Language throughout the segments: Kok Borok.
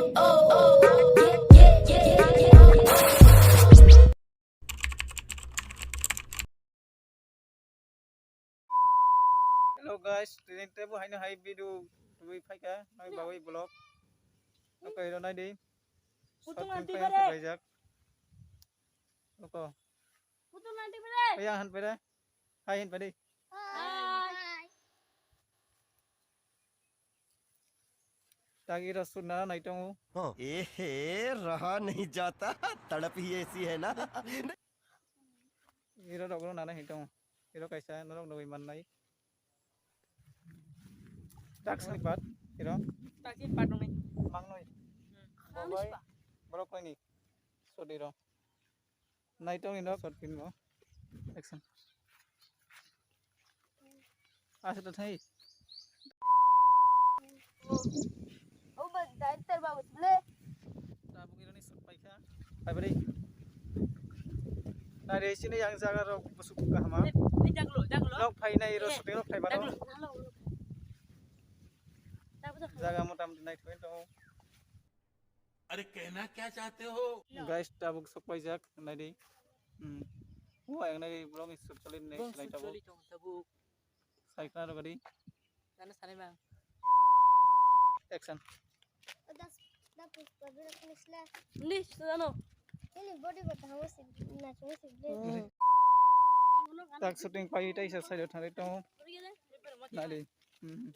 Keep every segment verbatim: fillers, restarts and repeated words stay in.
Hello guys, tini tebo haino hai video tubui phaika, nai bawi vlog. Oke, hero nai di. Putung anti bare. Kaijak. Oke. Putung anti bare. Ayang han pere. Hai hin padi. Hai. Tagi ro sut nana nai tongo. Ehe, raha nahi jata, tadap hi aisi hai na. Iro rok no nana hin tongo. Iro kaisa norok nugui mannai. Taksani pat iro. Taksani pat nungnai. Mangnoi. Hmm. Bobai. Borok nai ni. Sut iro. Naitong ni nok short film o. Action. Asa ta thai. O ba director babu sile. Tabuk irani short paikha. Pai bari. Nai re sini yang jaga rok busuk kahama. Eh, eh, daglo, daglo. Nok phai nai ro shooting rok phai baro. Daglo. Jaga motamoti nai thoi to. अरे कहना क्या चाहते हो? Guys, tabuk sok paijak, nai di. Hmm. Wah, yang nai vlog ni shoot choli ni next nai tabuk. Sai khna ro gadi. Nana sani bang. Action. Ni sudano. Ini body bata hawa si na chungo si ble. Tak shooting pai tai sa sai thang to. Nai di. Hmm.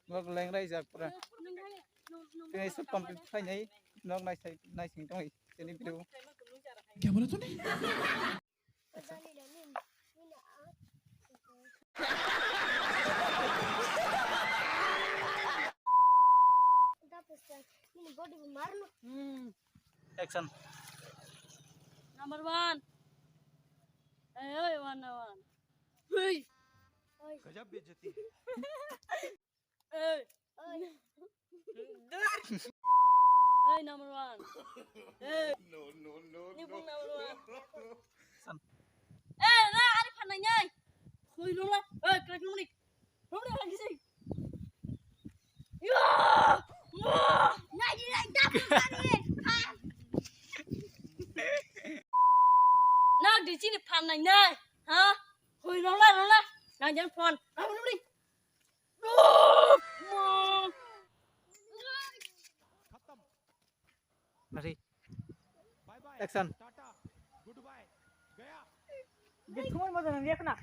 Nok leng rai jak pura. Tini shoot complete khai nai. Nok nai sai nai sing tong tini video. Kya bola tune? Hmm. Action. Number one. Hey, hey, one, one. Hey. गजब बेइज्जती है। Hey. Hey, number one. Hey. No, no, no, Ni no. Bung number one. Hey, na, ari phanai nyai. Khoi lung la. Hey, krak lung ni. Lung ni lagi sih. Yo! Yo! Nai di nai dak ni. Na, di sini phanai nyai. Ha? Khoi lung la, lung la. Nang jang phone. Lung ni. Ready. Action. Di thumar mo jana liya kana.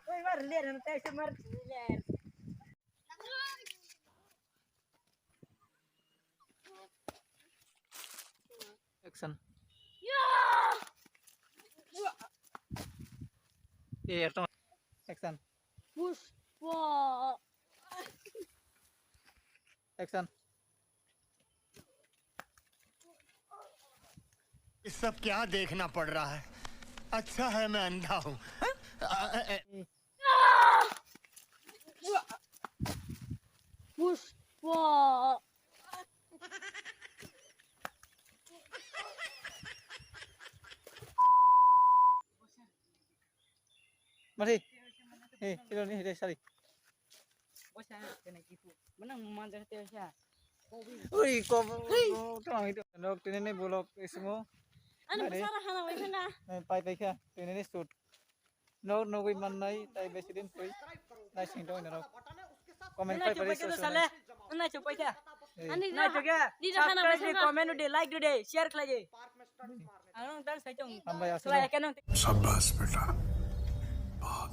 Oi mar liya na tai se mar liya. Action. Eh, action. Pushpa. Action. ये सब क्या देखना पड़ रहा है? अच्छा है मैं अंधा हूँ। Pushpa. Mari. Eh, kilo ni hide sari. Oi, ko, ko, tini ni bolok isungo. Ani besara hana bai khana. Eh, pai pai kha, tini ni shoot. No, no, goi man nai, tai besi din pui. Nai sing doi narok. Comment pai pai sale. Nai chupai kha. Eh. Ani nai chupai kha. Subscribe de, comment de, like de, share khlai de. Ang tang sai tong. Hambai aswk. Shabash beta. Bahut